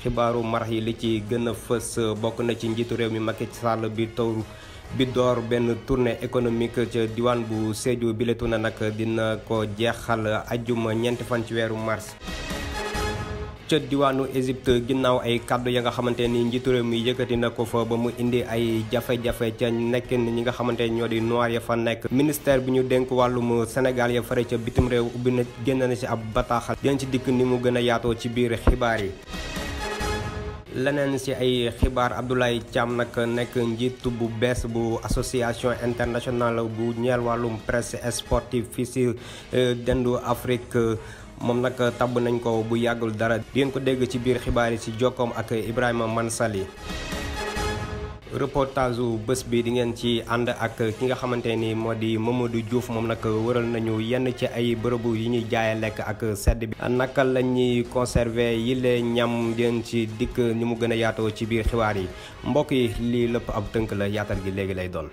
xibaaru marax yi li ci gën a fës bokk na ci njiitu réew mi Macky Sall bi door benn tournée économique ca diwaan bu Sédhiou bi letu na nag dina ko jeexal ajjuma ñeenti fan ci weeru mars. ca diwaanu Égypte ginnaaw ay kàddu ya nga xamante ni njiitu réew mi yëkkati na ko fa ba mu indi ay jafe-jafe ca nekkin ñi nga xamante ni ñoo di noir ya fa nekk. ministère bi ñu dénk wàllum Sénégal ya fare ca bitim réew ubbi na génn na ci ab bataaxal dinañ ci dikk ni mu gën a yaatoo ci biir xibaar yi. leneen ci ay xibaar Abdoulaye Thiam nag nekk njiitu bu bees bu association internationale bu ñeel wàllum presse sportive fii ci dendu Afrique. moom nag tabb nañ ko bu yàggul dara di ngeen ko dégg ci biir xibaar yi ci jokkoom ak Ibrahima Mansali. reportage u bés bi di ngeen ci ànd ak ki nga xamante ni moo di Mamadou Diouf moom nag wëral nañu yenn ci ay bërëbu yi ñuy jaaye lekk ak sedd bi naka la ñuy conserver yile ñam di ngeen ci dikk ni mu gën a yaatoo ci biir xibaar yi mbokk yi lii lépp ab tënk la yaatal gi léegi lay doon.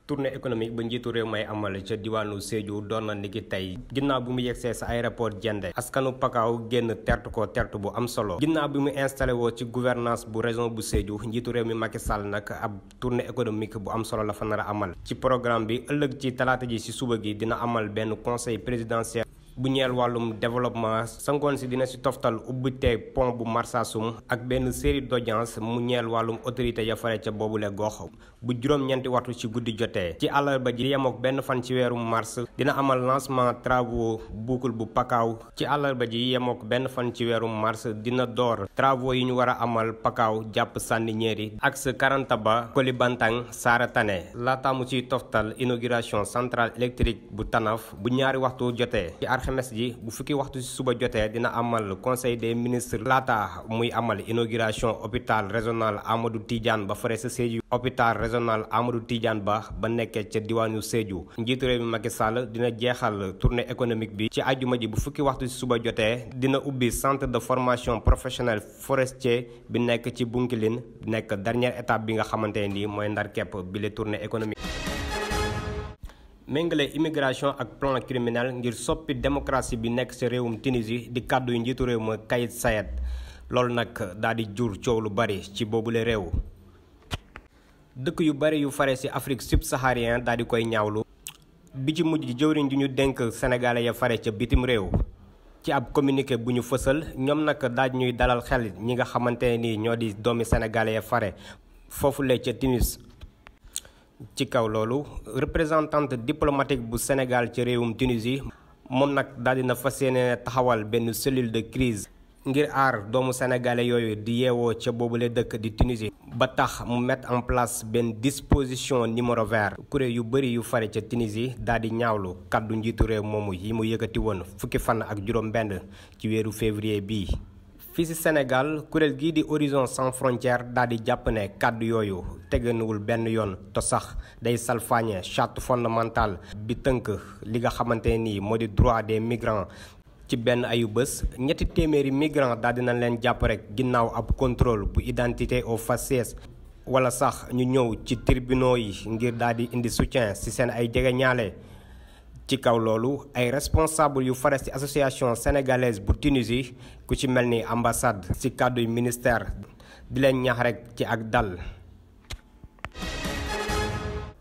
tournée économique ba njiitu réew may amal ca diwaanu Sédhiou doon na niki tey ginnaaw bi mu yegsee sa aéroport Diendé askanu Pakaaw génn tertu ko tertu bu am solo ginnaaw bi mu installé woo ci gouvernance bu région bu Sédhiou njiitu réew mi Macky Sall nag ab tournée économique bu am solo la fa nar a amal ci programme bi ëllëg ci talaata ji ci suba gi dina amal benn conseil présidentiel bu ñeel wàllum développement sa ngoon si dina si toftal ubbite pont bu Marsassoum ak benn série d'audience mu ñeel wàllum autorité ya fare ca boobule gox bu juróom-ñeenti waxtu ci guddi jotee ci àllarba ji yemook benn fan ci weeru mars dina amal lancement travaux boucle bu Pakaaw ci àllarba ji yemook benn fan ci weeru mars dina door travaux yi ñu war a amal Pakaaw jàpp Sandiniéry axe Karantaba Kolibantang Saratane laata mu ciy toftal inauguration centrale électrique bu Tanaf bu ñaari waxtu jotee alxames ji bu fukki waxtu ci suba jotee dina amal conseil des ministres laata muy amal inauguration hôpital régional Amadou Tidiane ba fare sa Sédhiou hôpital régional Amadou Tidiane ba nekkee ca diwaanu Sédhiou njiitu réew mi Macky Sall dina jeexal tournée économique bi ci àjjuma ji bu fukki waxtu ci suba jotee dina ubbi centre de formation professionnelle forestier bi nekk ci Bounkiling nekk dernière étape bi nga xamante ni mooy ndar kepp bi le tournée économique. méngale immigration ak plan criminel ngir soppi démocratie bi nekk ci réewum Tunisie di kàddu yu njiitu réew ma Kais Saied loolu nag daal di jur coow lu bari ci boobule réew. dëkk yu bari yu fare ci Afrique subsaharien daal di koy ñaawlu bi ci mujj jëwriñ ji ñu dénk sénégalais ya fare ca bitim réew ci ab communiqué bu ñu fësal ñoom nag daal ñuy dalal xel ñi nga xamante ni ñoo di doomi sénégalais ya fare foofule ca Tunis. ci kaw loolu représentante diplomatique bu Sénégal ci réewum Tunisie moom nag daal dina fas yéene taxawal benn cellule de crise ngir aar doomu sénégalais yooyu di yeewoo ca boobule dëkk di Tunisie ba tax mu mettre en place benn disposition numéro vert kuréel yu bëri yu fare ca Tunisie daal di ñaawlu kàddu njiitu réew moomu yi mu yëkkati woon fukki fan ak juróom-benn ci weeru février bii. fii ci Sénégal kuréel gii di Horizon Sans Frontières daal di jàpp ne kàddu yooyu teganuwul benn yoon te sax day salfaañe charte fondamentale bi tënk li nga xamante ni moo di droit des migrants. ci benn ayu bés ñetti téeméeri migrants daal dinañ leen jàpp rek ginnaaw ab contrôle bu identité au faciès wala sax ñu ñëw ci tribunaux yi ngir daal di indi soutien ci seen ay jegeñaale. ci kaw loolu ay responsable yu fare ci association sénégalaise bu Tunisie ku ci mel ni ambassade ci kàdduy ministère di leen ñaax rek ci ak dal.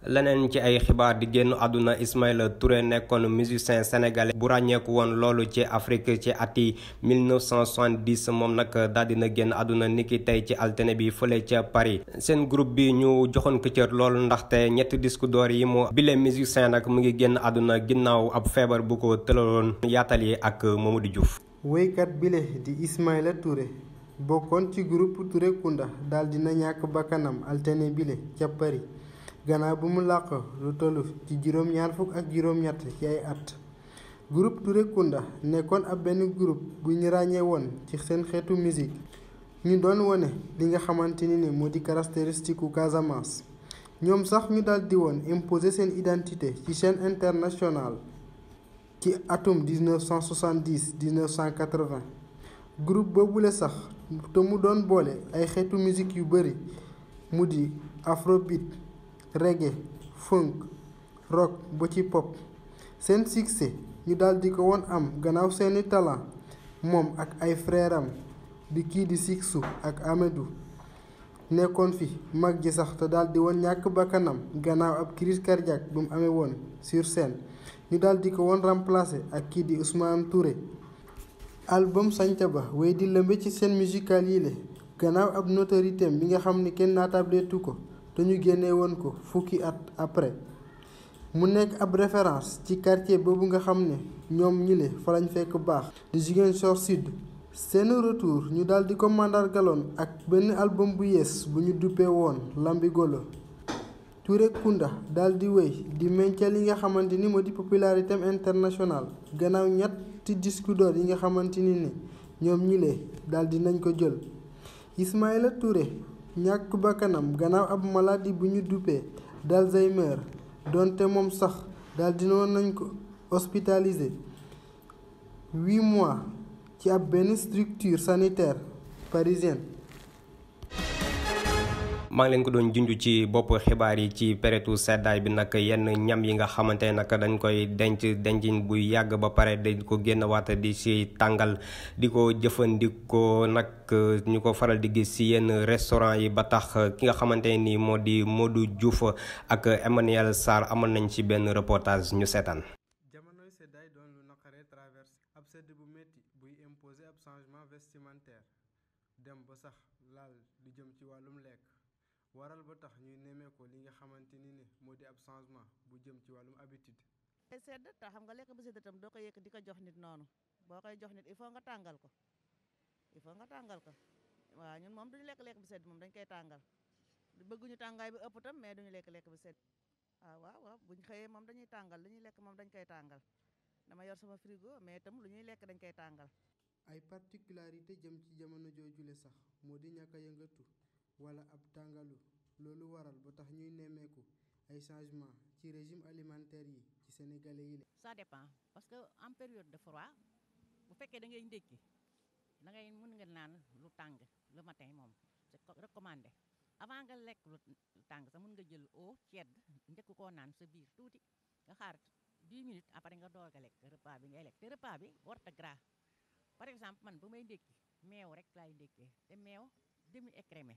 leneen ci ay xibaar di génn àdduna Ismaïla Touré nekkoon musicien sénégalais bu ràññeeku woon loolu ci Afrique ci ati 1970 moom nag daal dina génn àdduna niki tey ci altine bi fële ca Paris. seen groupe bi ñu joxoon ko cër loolu ndaxte ñetti disque d'or yi mu bile musicien nag mu ngi génn àdduna ginnaaw ab feebar bu ko tëlaloon yaatal yi ak Mamadou Diouf. woykat bile di Ismaïla Touré bokkoon ci groupe Touré Kunda daal dina ñàkk bakkanam altine bile ca Paris. gannaaw bu mu làq lu toll ci juróom-ñaar fukk ak juróom-ñett ci ay at groupe Touré Kunda nekkoon ab benn groupe bu ñu ràññee woon ci seen xeetu musique ñu doon wone li nga xamante ni moo di caractéristique u Casamance ñoom sax ñu daal di woon imposer seen identité ci chaîne internationale ci atum 1970 1980 groupe boobule sax te mu doon boole ay xeetu musique yu bari mu di afrobeat reggae funk rock ba ci pop seen succès ñu daal di ko woon am gannaaw seeni talent moom ak ay frère am di kii di Siksu ak Amadou nekkoon fi mag ji sax te daal di woon ñàkk bakkanam gannaaw ab crise cardiaque bu mu amee woon sur scène ñu daal di ko woon remplacer ak kii di Ousmane Touré. album Sanca Ba wéy di lëmbe ci scène musicale yi le gannaaw ab notoriété bi nga xam ni kenn naatable ko te ñu génnee woon ko fukki at après mu nekk ab référence ci quartier boobu nga xam ne ñoom ñile fa lañ fekk baax di Ziguinchor Sud. seen retour ñu daal di ko mandargaloon ak benn album bu yees bu ñu duppee woon Lambigolo. Touré Kunda daal di wéy di meñcal yi nga xamante ni moo di popularité internationale gannaaw ñetti disque d'or yi nga xamante ni ñoom ñile daal di nañ ko jël. Ismaïla Touré ñàkk bakkanam gannaaw ab maladie bu ñu duppee d'Alzheimer donte moom sax daal di woon nañ ko hospitalisé 8 mois ci ab benn structure sanitaire parisienne. maa ngi leen ko doon junj ci bopp xibaar yi ci période seddaay bi nag yenn ñam yi nga xamante ne nag dañ koy dencin bu yàgg ba pare dañ ko génn waat di si tàngal di ko jëfandikoo nag ñu ko faral di gis si yenn restaurant yi ba tax ki nga xamante ni moo di Modou Diouf ak Emmanuel Sarr amal nañ ci benn reportage ñu seetaan. jamonoy seddaay doon lu naqaree traverse ab sedd bu métti buy imposer ab changement vestimentaire dem ba sax laal lu jëm ci wàllum lekk. waral ba tax ñuy nemmeeku li nga xamante ni ne moo di ab changement bu jëm ci wàllum habitude. sedd te xam nga lekk bu sedd tam doo ko yëkk di ko jox nit noonu boo koy jox nit il faut nga tàngal ko waaw ñun moom duñu lekk bu sedd moom dañ koy tàngal bëgguñu tàngaay bi ëpp tam mais duñu lekk bu sedd waaw buñ xëyee moom dañuy tàngal lu ñuy lekk moom dañ koy tàngal dama yor sama frigo mais itam lu ñuy lekk dañ koy tàngal. ay particularité jëm ci jamono joojule sax moo di ñàkk a yëngatu wala ab tàngalu loolu waral ba tax ñuy nemmeeku ay changement ci régime alimentaire yi ci sénégalais yi. Ça dépend parce que en période de froid bu fekkee da ngay ndékki da ngay mën nga naan lu tàng le matin moom c'est recommandé avant nga lekk lu tàng sax mën nga jël eau tiède njëkk koo naan sa biir tuuti nga xaar 10 minutes après nga doog a lekk repas bi ngay lekk te repas bi warta gras. par exemple man bu may ndékki meew rek laay ndékkee te meew demi écrémé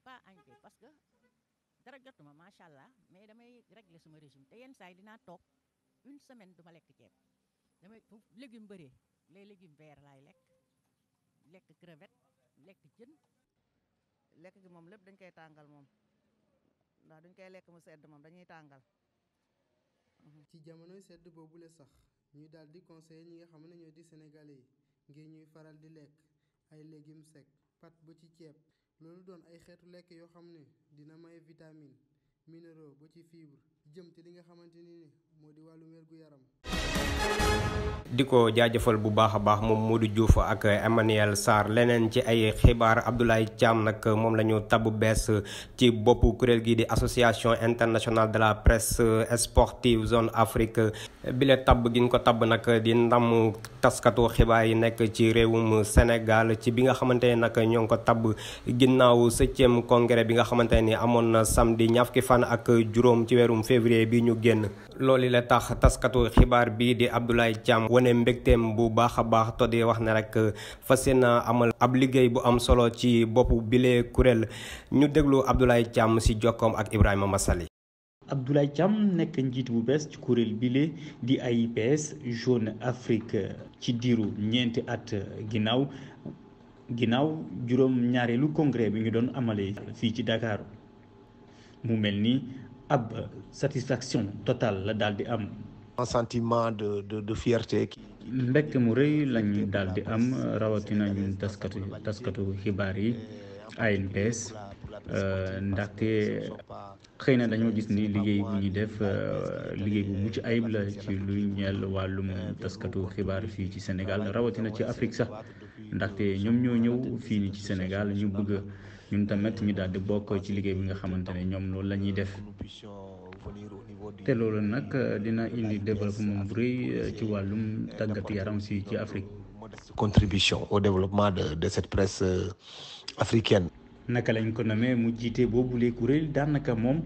pas añté parce que dara jotuma macha allah mais damay régler sama régime te yenn saa yi dinaa toog une semaine duma lekk ceeb damay légume bëree les légumes verts laay lekk crevette lekk jën lekk gi moom lépp dañ koy tàngal moom ndax duñ koy lekk mu sedd moom dañuy tàngal. ci jamonoy sedd boobule sax ñuy daal di conseiller ñi nga xam ne ñoo di sénégalais yi ngir ñuy faral di lekk ay légumes secs pat ba ci ceeb loolu doon ay xeetu lekk yoo xam ne dina may vitamine minéraux ba ci fibre jëm ci li nga xamante ni moo di wàllu wér-gu-yaram. di ko jaajëfal bu baax a baax moom Modou Diouf ak Emmanuel Sarr leneen ci ay xibaar Abdoulaye Thiam nag moom la ñu tabb bees ci boppu kuréel gi di association internationale de la presse sportive zone Afrique bile tabb gi ñu ko tabb nag di ndam taskatu xibaar yi nekk ci réewum Sénégal ci bi nga xamante ne nag ñoo ngi ko tabb ginnaaw 7e congrès bi nga xamante ni amoon na samedi ñaar fukki fan ak juróom ci weerum février bi ñu génn. loolu la tax taskatu xibaar bi di Abdoulaye Thiam wane mbégteem bu baax a baax to di wax ne rek fas yéene amal ab liggéey bu am solo ci boppu bile kuréel ñu déglu Abdoulaye Thiam si jokkoom ak Ibrahima Massali. Abdoulaye Thiam nekk njiit bu bees ci kuréel bile di AIPS Jeune Afrique ci diiru ñeenti at ginnaaw juróom ñaareelu congrès bi ñu doon amalee fii ci Dakar mu mel ni ab satisfaction totale la daal di am. un sentiment de fierté. mbekk mu rëy lañu daal di am rawatina ñun taskatu xibaar yi ANPS ndaxte xëy na dañoo gis ni liggéey bu ñu def liggéey bu mucc ayib la ci lu ñeel wàllum taskatu xibaar fii ci Sénégal rawatina ci Afrique sax ndaxte ñoom ñoo ñëw fii ni ci Sénégal ñu bëgg ñun tamit ñu daal di bokk ci liggéey bi nga xamante ne ñoom loolu la ñuy def te loolu nag dina indi développement bu rëy ci wàllum tàggatu yaram fii ci Afrique. contribution au développement de cette presse africaine. naka lañ ko namee mu jiite boobule kuréel daanaka moom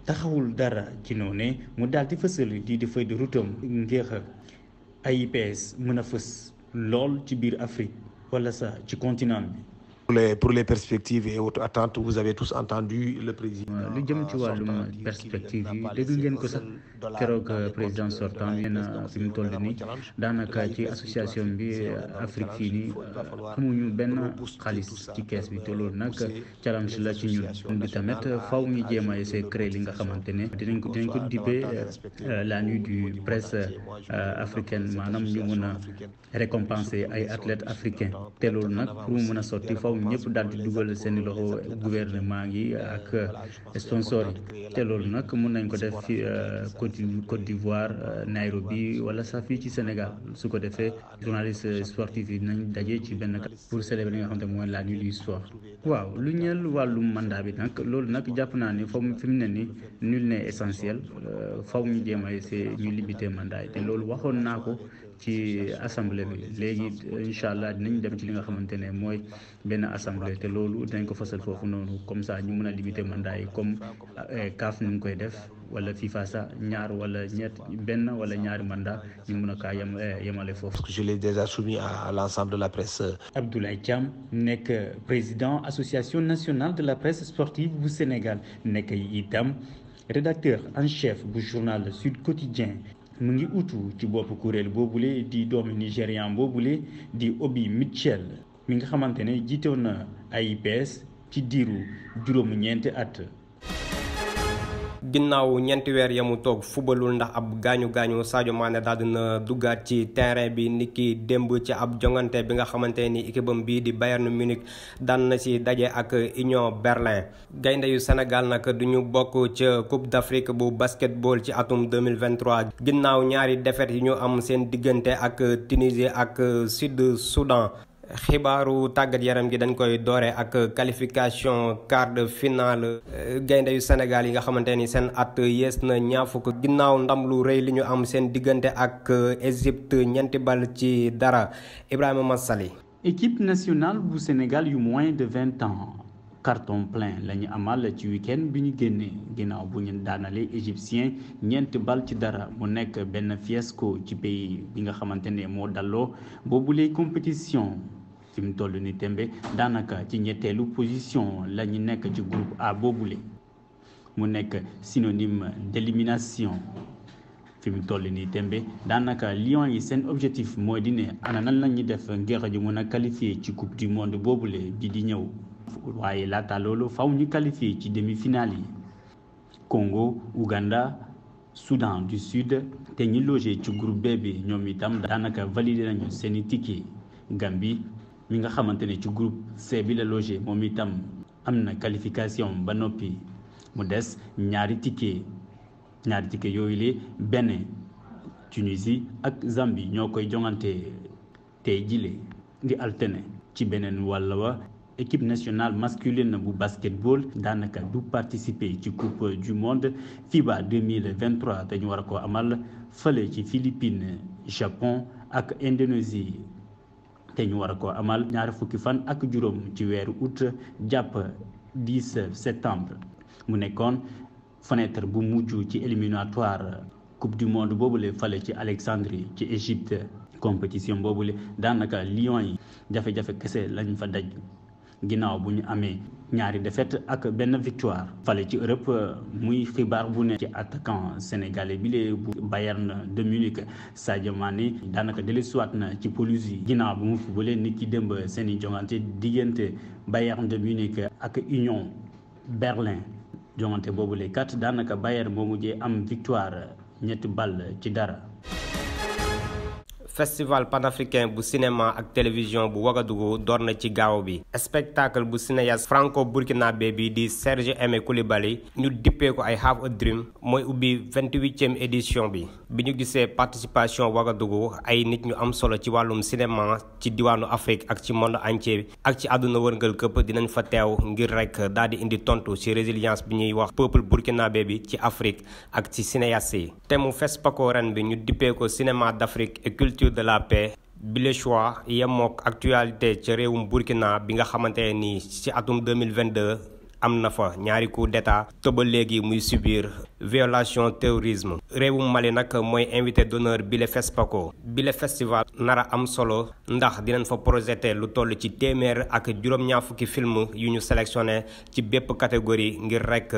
taxawul dara ci noonu mu daal di fësal di feuille de route am ngir AIPS mën a fës lool ci biir Afrique wala sax ci continent bi. Pour les perspectives et autres attentes, vous avez tous entendu le président. lu jëm ci wàllum perspective yi dégg ngeen ko sax keroog président sortant nee na fi mu toll nii daanaka ci association bi Afrique fii nii amuñu benn xaalis ci kees bi te loolu nag challenge la ci ñun bi tamit faw ñu jéem a essayer créer li nga xamante ne dinañ ko dippee la nuit du presse africaine maanaam ñu mën a récompenser ay athlètes africains te loolu nag pour mu mën a sotti faw ñëpp daal di dugal seen loxo gouvernement yi ak sponsor yi te loolu nag mun nañ ko def fi Côte d'Ivoire Nairobi wala sax fii ci Sénégal su ko defee journaliste sportif yi nañ daje ci benn pour célébrer li nga xamante mooy la nuit du sport. waaw lu ñeel wàllum mandat bi nag loolu nag jàpp naa ni fi mu ne ni nul n'est essentiel faw ñu jéem a essayer ñu limiter mandat yi te loolu waxoon naa ko ci assemblée bi léegi incha allah dinañ dem ci li nga xamante ne mooy benn assemblée te loolu dinañ ko fasal foofu noonu comme ça ñu mën a limiter mandat yi comme CAF ni ñu koy def wala FIFA sax ñaar wala benn wala ñaari mandat ñu mën a kaa yemale foofu. Je l'ai déjà soumis à l'ensemble de la presse. Abdoulaye Thiam nekk président association nationale de la presse sportive bu Sénégal nekk itam rédacteur en chef bu journal Sud Quotidien. mu ngi utu ci bopp kuréel boobule di doomu nigérian boobule di Obi Mitchell mi nga xamante ne jiitoon na AIPS ci diiru juróom-ñeenti at. ginnaaw ñeenti weer yamu toog fubalul ndax ab gaañu Sadio Mané daal dina duggaat ci terrain bi niki démb ci ab jongante bi nga xamante ni équipe am bii di Bayern Munich daan na si daje ak Union Berlin. gaynde yu Sénégal nag duñu bokk ca Coupe d'Afrique bu basketball ci atum 2023 ginnaaw ñaari défaite yi ñu am seen diggante ak Tunisie ak Sud Soudan. xibaaru tàggat yaram gi dañ koy doore ak qualification quart de finale gaynde yu Sénégal yi nga xamante ni seen at yées na ñaar fukk ginnaaw ndam lu rëy li ñu am seen diggante ak Égypte 4-0 Ibrahima Massali. équipe nationale bu Sénégal yu moins de 20 ans carton plein la ñu amal ci week-end bi ñu génnee ginnaaw bu ñu daanalee égyptien 4-0 mu nekk benn fiasco ci pays bi nga xamante ne moo dalloo boobule compétition. fi mu toll ni tembe daanaka ci ñetteelu position la ñu nekk ci groupe A boobule mu nekk synonyme d'élimination fi mu toll ni tembe daanaka Lions yi seen objectif mooy di ne ana nan la ñuy def ngir ñu mën a qualifier ci coupe du monde boobule bi di ñëw waaye laata loolu faw ñu qualifier ci demi-finale yi Congo Ouganda Soudan du Sud te ñi logé ci groupe B bi ñoom itam daanaka validé nañu seeni ticket Gambie mi nga xamante ne ci groupe C bi la logé moom itam am na qualification ba noppi mu des ñaari ticket yooyu le Bénin Tunisie ak Zambie ñoo koy jongante tey jile di alterné ci beneen wàll wa équipe nationale masculine bu basketball daanaka du participer ci coupe du monde FIBA 2023 dañu war a ko amal fële ci Philippines Japon ak Indonésie te ñu war a ko amal ñaari fukki fan ak juróom ci weeru août jàpp 10 septembre mu nekkoon fenêtre bu mujj ci éliminatoire coupe du monde boobule fale ci Alexandrie ci Égypte compétition boobule daanaka Lions yi jafe-jafe kese lañ fa daj ginnaaw bu ñu amee ñaari défaite ak benn victoire fale ci Europe muy xibaar bu ne ci attaquant sénégalais bi lee bu Bayern de Munich Sadio Mané daanaka dellusiwaat na ci pelouse yi ginnaaw bu mu fubalee nit ki démb seen i jongante diggante Bayern de Munich ak Union Berlin jongante boobu les 4 daanaka Bayern moo mujjee am victoire 3-0. festival panafricain bu cinéma ak télévision bu Ouagadougou door na ci gaaw bi spectacle bu cinéaste franco-burkinabé bi di Serge Aimé Coulibaly ñu dippee ko ay Have a Dream mooy ubbi 28e édition bi ñu gisee participation Ouagadougou ay nit ñu am solo ci wàllum cinéma ci diwaanu Afrique ak ci monde entier ak ci àdduna wërngal këpp dinañ fa teew ngir rek daal di indi tontu ci résilience bi ñuy wax peuple burkinabé bi ci Afrique ak ci cinéaste yi te mu FESPACO ren bi ñu dippee ko cinéma d'Afrique et culture de la paix bile choix yemook actualité ca réewum Burkina bi nga xamante ni ci atum 2022 am na fa ñaari coup d'état te ba léegi muy subir violation terrorisme. réewum Mali nag mooy invité d'honneur bile FESPACO bile festival nara am solo ndax dinañ fa projeté lu toll ci téeméer ak juróom-ñaar fukki film yu ñu sélectionné ci bépp catégorie ngir rek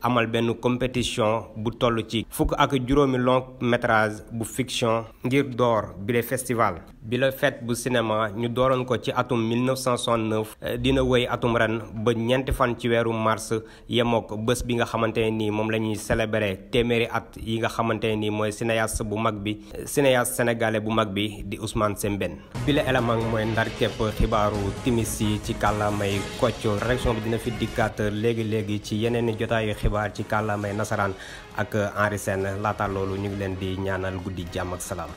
amal benn compétition bu toll ci fukk ak juróomi long métrage bu fiction ngir door bile festival. bile fête bu cinéma ñu dooroon ko ci atum 1969 dina wéy atum ren ba ñeenti fan ci weeru mars yemook bés bi nga xamante ne nii moom la ñuy célébrer téeméeri at yi nga xamante ne nii mooy cinéaste bu mag bi cinéaste sénégalais bu mag bi di Ousmane Sembène. bile élément mooy ndar képp xibaaru timis yi ci kàllaamay Kocc rédaction bi dina fi dikkaat léegi ci yeneen i jotaayu xibaar ci kàllaamay nasaraan ak Henri Sène laata loolu ñu ngi leen di ñaanal guddi jàmm ak salaam.